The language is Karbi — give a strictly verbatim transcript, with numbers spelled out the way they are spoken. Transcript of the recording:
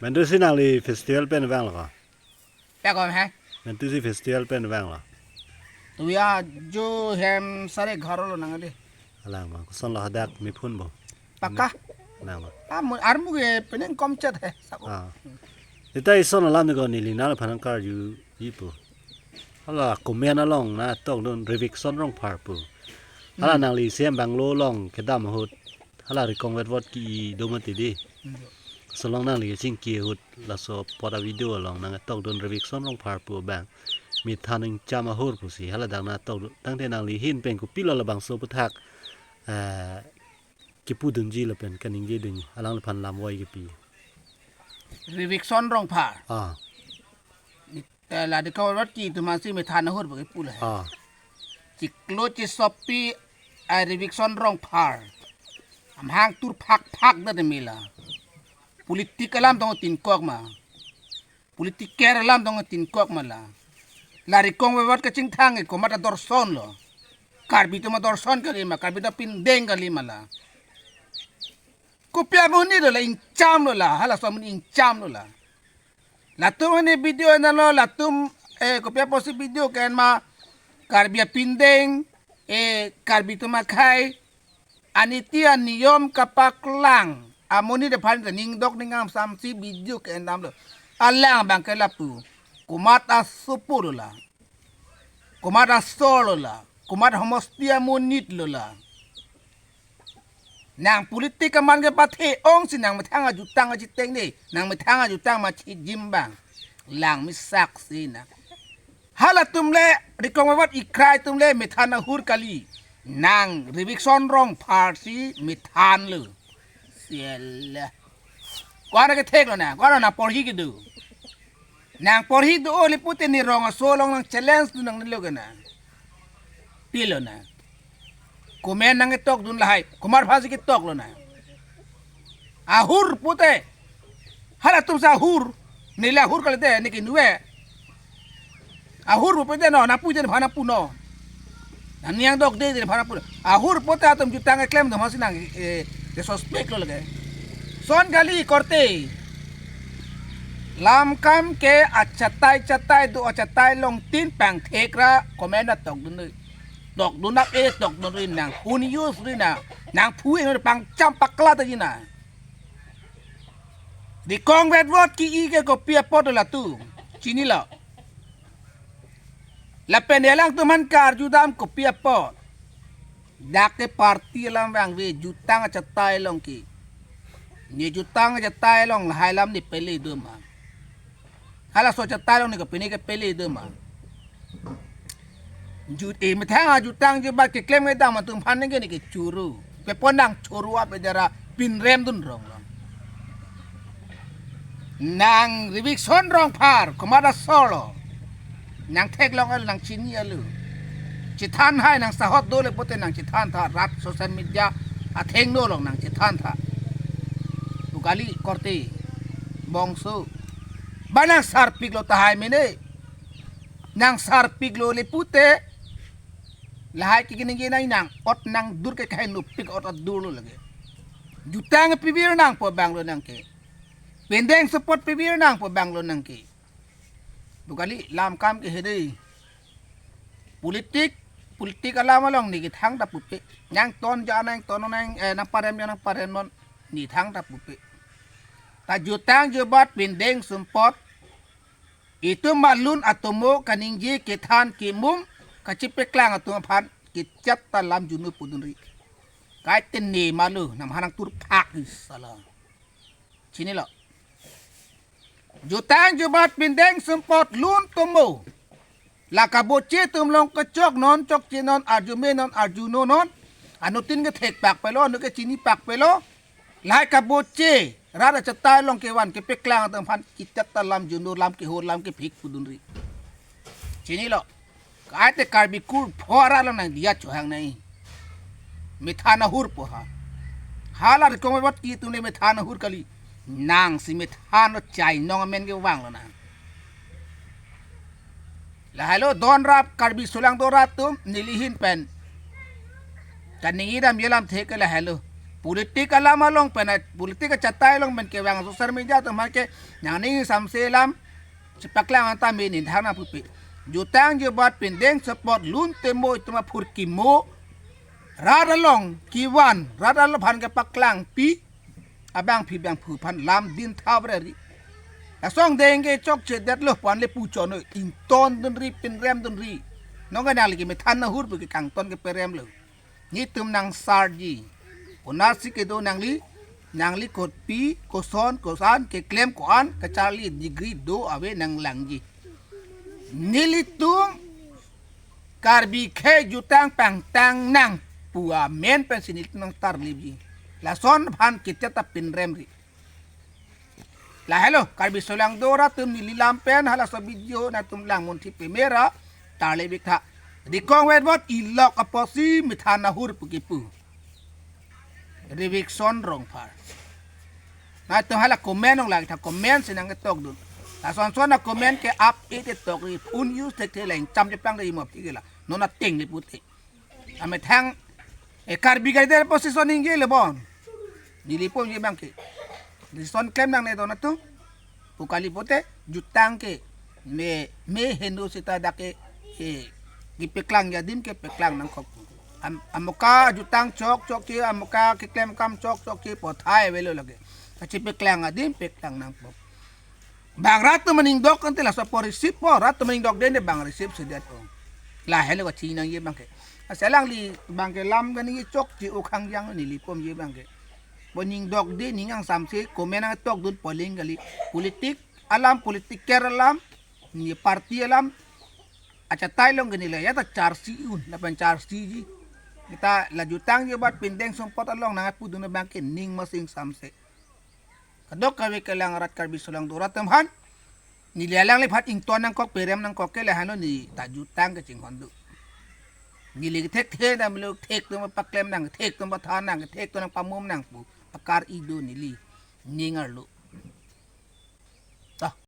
Mentu si nangli festival pen vanglo ko? Pekon he? Mentu si festival pen vanglo? Tuya jo hem sare gharo lo nangli. Alang ma, kosonlo hadak mi phun bo? Paka. Nang ma. Ah, mu-, armu ke penang komchet he, sabo. Ah. Ita ison alam ko neli nangliphan karju ipo. Hala comment along nangtokdun Revikson Rongphar pu. Hala Hmm. nangli C M Bungalow along kedam ahut. Hala Rikong Vetvot ke-i do mati di. Hmm. Solong nangli kachingki ahut laso apot a-video along nangtokdun Revikson Rongphar pu abang. Methan ingcham ahur pusi hala dak nangtokdun. Tangte nangli ahin pen kopilo labangso aphuthak, eh, kipudunji lapen kaningjedunji. Alangliphan lamvoi kipi. Revikson Rongphar. Ah. Eh, la Rikong Vetvot ke-i atum si methan ahur bagi pula. Ah. Chiklo chisopi, eh, Revikson Rongphar. Amahang tur phak phak da de mila. Politik alam tong tinkok ma. Politiker alam tong tinkok ma la. La Rikong Vetvot kachingthang ke komat adorson lo. Karbi atum adorson kali ma, Karbi atum pindeng kali ma la. Kopi amonit lo la, ingcham lo la, halaso amonit ingcham lo la. Latum ne video na lo, latum, eh, kopi apotsi video ke-en ma, Karbi apindeng, eh, Karbi atum akhei, aniti aniyom kapaklang amonit aphan ta ningdok ningam samsi video ke-en damlo. Alang abang ke lapu. Komat asopo lo la. Komat asor lo la. Komat homosti amonit lo la. Nang politik aman kepathe-ong si nang methang ajutang achiteng de. Nang methang ajutang ma chijim abang. Lang mesak si na. Halatum le Rikong Vetvot ikrei atum le methan ahur kali. Nang Revikson Rongphar si methan lo. Siala. Ko-an kethek lo na, ko-an nang porhi kedo. Nang porhi do-o le pute ne rong aso along nang challenge dun nangne lo ke na. Pilo na. Comment nangtokdun lahai. Komat aphansi ketok lo na. Ahur pute. Halatum si ahur. Neli ahur kali de, ne ke nuve. Ahur pute no, napu je nephan napu no. Nang niang dok de nephan napu. Ahur pute atum jutang keklem atum si nang, eh, ke suspect lo lake. Son kali korte. Lam kam ke achatai chatai do, achatai along tin pangthek ra comment nangtokdun. Tokdun ap e tokdun ri nang. Hun use ri nang. Nang phui nang pangcham pakla ta ji nang. Rikong Vetvot ke-i ke kopi apot latum. Chinilo. Lapen alangtum aphan karju dam kopi apot. Dak ke party alam vangve jutang achatai along ke. Ne jutang achatai along lahai alam ne pele do ma. Halaso achatai along ne ke pine ke pele do ma. Jut e methang ajutang jubat keklem kedam atum aphan ne ke ne ke churu. Pe pon nang churu ape dera pinrem dun rong long. Nang Revikson Rongphar, komat asor lo. Nang theklong el, nang chini elu. Chethan hai nang sahot do le pute nang chethan tha, rat social media athengno along nang chethan tha. Pu kali korte bongso. Ba nang sarpik lo tahai mene. Nang sarpik lo le pute. Lahai ke kini nang ot nang dur ke kahin upik ot ot dur lo lake. Jutang pibir nangpo abang lo nang ke. Pindeng support pibir nangpo abang lo nang ke. Pu kali lam kam ke hede. Politik, politik alam along ne kethang ta pupe. Nang ton ja nang ton nang, eh, nang parem ja nang parem non ne thang ta pupe. Ta jutang jubat pindeng support. Itum malun atomo kaningje kethan kemum kachepeklang atum aphan kechat ta lam junu pudunri. Kai tene malu nam hanang turphak ni sala. Chinilo. Jutang jubat pindeng support lun tomo. La kaboche atum along kechok non chokche non arjume non arjuno non. Anuttin kethek pak pelo, anu kechini pak pelo. Lahai kaboche, rat achatai along kevan kepeklang atum aphan kechat ta lam junu lam kehor lam kephik pudunri. Chinilo. Kai te Karbi kur phora lo nang dia chohang nai. Methan ahur po ha. Hala Rikong Vetvot ke-i atum le methan ahur kali. Nang si methan lo chai nong amen kevang lo nang. Lahai lo don rap Karbi sulang do rat atum neli ahin pen. Kaningje dam yelam thek ke lahai lo. Politik alam along pen, politik achatai along pen kevang social media atum aphan ke nangning samse alam chepaklang anta me ningthang nangpupe. Jutang jubat pindeng support lun temo itum aphurkimo rat along kevan, rat along aphan kepaklangpi abangpi bangphu aphan lam din thabre ri. Lason dengke chokchedetlo pu an le puchon ingtondunri, pinremdunri. Nonke nangli kemethan nahur pu ke kangton keperemlo. Netum nangsarji. Konatsi kedo nangli, nangli kopi, koson, kosan, keklem ko-an, kacharli degree do ave nanglangji. Nelitum Karbi akhei jutang pangtang nang pu amen pensi nelitum nangtarlipji. Lason aphan kita ta pinremri. Lahelo, Karbi Solangdo arat atum neli lam pen halaso video nangtum langmun thip pemera, tarlip ik tha. Dikong wet bot ilok apotsi methan nahur pu kipu. Reviction Rongphar. Nangtum hala comment ong lagi tha, comment si nangketokdun. Lason son acomment ke ap e te tokri, phone use thekthe lang cham cheplang de imop thik la. Non ateng le pute. Amethang, eh, Karbi Guide position ningje le bon. Neli pom je abangke. Position klem nangne don atum. Pu kali pute jutang ke me, me heno seta dak ke, eh, kepaklang adim ke paklang nangkok. Am, amoka jutang chokchok ke, amoka keklem akam chokchok ke, pothai avelo lake. Kachepaklang adim paklang nangpo. Bang rat atum aning dok ante laso apor receive po, rat atum aning dokde ne bang receive sedet po. Lahelo kachiningje abangke. Ase alangli abangke lam kaningje chokche okhang jang neli pom je abangke. Bo aning dokde, ning angsamse comment nangtokdun poling kali. Politik alam, politiker alam, ne party alam achatai along ke neli ya ta charsi un, lapen charsiji. Kita la jutang jubat pindeng support along nangpudun abangke ning masing samse. Kadokave kelang arat Karbi Solangdo arat atum aphan neli alangliphan ington nangkok, perem nangkok ke lahenlo, neli ta jutang kachinghon do. Neli kethekthe nang melo, thek atum paklem nang, thek atum pathan nang, thek atum nangpamum nang pu akar-i do neli ning arlo. Ta.